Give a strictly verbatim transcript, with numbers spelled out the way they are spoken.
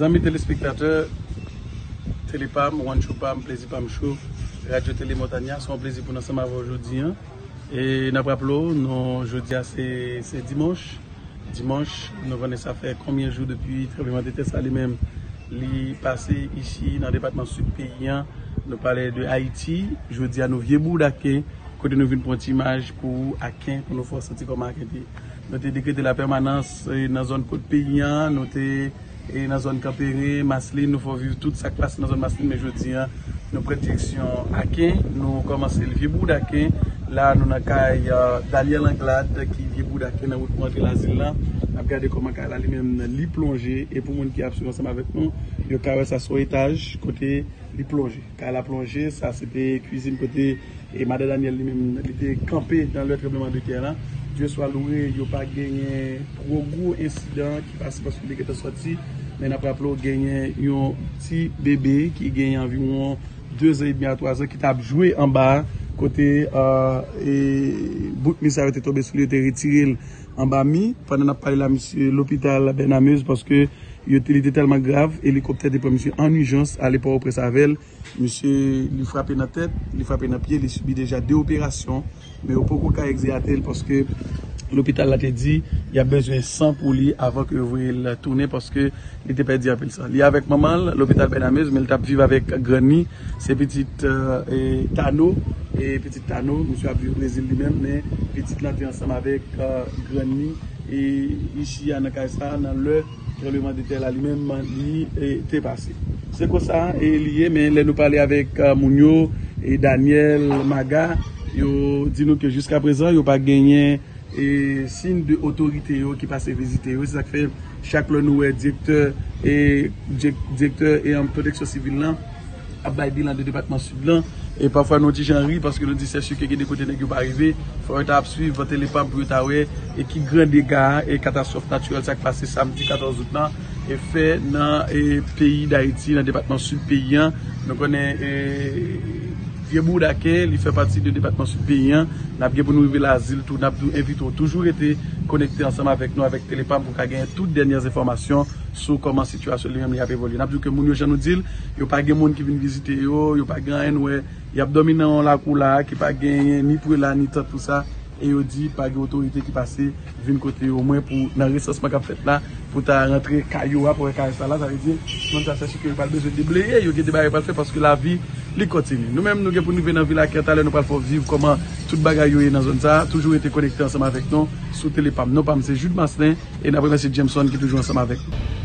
Zanmi telespektatè, Tele Pam, One Show Pam, Plezi Pam Show, Radyo Tele Montanya, se yon plezi pou n ansanm avè w jodi a. E n ap raple w, nou, jodi a se, se dimanch. Dimanch, nou konnen sa fè konbyen jou depi tranblemanntè sa li menm, li pase isi nan depatman sid peyi a. Nou pale de Ayiti, jodi a nou vye boud Aken, kote nou vin pran ti imaj pou Aken, pou nou fè w santi kòman Aken te ye. Nou te dekrete lapèmanans, e, nan zòn kot peyi a, nou te, e, nan zòn Kanperen, Maslin, nou fè w viv tout sa k pase nan zòn Maslin, men jodi a, nou pran direksyon Aken, nou kòmanse l vye boud Aken. La, nou nan kay, e, Daniel Anglade, ki vye boud Aken nan wout pou antre Lazil la. N ap gade kòman kay la li menm li plonje, e pou moun ki ap swiv ansanm avèk nou, yo ka wè sa se yon etaj kote li plonje. Kay la plonje, sa se te kwizin kote, e, madan Daniel li menm, li te kanpe nan lè tranblemanntè la. Dye swa lwe, yo pa genyen twò gwo ensidan ki pase paske li gentan sòti. Men n ap raple w, genyen yon ti bebe ki genyen anviwon de zan edmi a twa zan ki t ap jwe anba a, kote, e, e, bout mi sa yo te tonbe sou li, yo te retire l anba mi. Pandan n ap pale la, misye lopital Bènamez, paske yo te, li te tèlman grav, elikoptè te pran misye an ijans, ale Pòtoprens avè l. Misye, li frape nan tèt, li frape nan pye, li sibi deja de operasyon, men yo poko ka egzeyate l paske lopital la te di y ap bezwen san pou li avan ke yo voye l tounen, paske li te pèdi anpil san. Li avèk manman l lopital Bènamez, men li t ap viv avèk grann li. Se pitit, e, e, Tano, e pitit Tano, misye ap viv Brezil li menm, men pitit lan te ansanm avèk, e, grann li, e, isi a nan kay sa a, nan lè tranblemanntè la li menm, li, e, te pase. Se konsa, e, li ye, men lè nou pale avèk, e, moun yo, e, Daniel, Maga, yo di nou ke jiska prezan, yo pa genyen, e, siy de otorite yo ki pase vizite yo. Se sa k fè chak lè nou wè direktè, e, dirèk-, direktè, e, an pwoteksyon sivil lan ap bay bilan de depatman sid lan. E pafwa nou ti jan ri paske nou di se si ke gen de kote nèg yo pa rive, fò yo ta ap swiv Tele Pam pou yo ta wè e ki gran dega e katastwòf natirèl sa k pase samdi katòz out lan e fè nan, e, peyi Dayiti, nan depatman sid peyi a. Nou konnen, e, vye boud Aken, li fè pati de depatman sid peyi a. N ap gen pou nou rive Lazil tou, n ap tou envite w toujou rete konekte ansanm avèk nou, avèk Tele Pam, pou w ka genyen tout dènyè enfòmasyon sou kòman sitiyasyon li menm li ap evolye. N ap di w ke moun yo, jan nou di l, yo pa gen moun ki vin vizite yo, yo pa gen anyen nou wè. Y ap dòmi nan yon lakou la ki pa genyen ni prela ni tant pou sa, e yo di pa gen otorite ki pase vin kote yo, omwen pou nan resansman k ap fèt la, pou ta rantre kay yo a, pou wè kay sa la, sa vle di, moun sa se si ke yo pral bezwen debleye, yo gen de bagay yo pral fè paske lavi, li kontinye. Nou menm, nou gen pou n rive nan vil Aken, talè nou pral fè w viv kòman tout bagay yo ye nan zòn sa a. Toujou rete konekte ansanm avèk nou sou Tele Pam. Non pa m se Jude Marcelin, e n ap remèsye Jameson ki toujou ansanm avèk nou.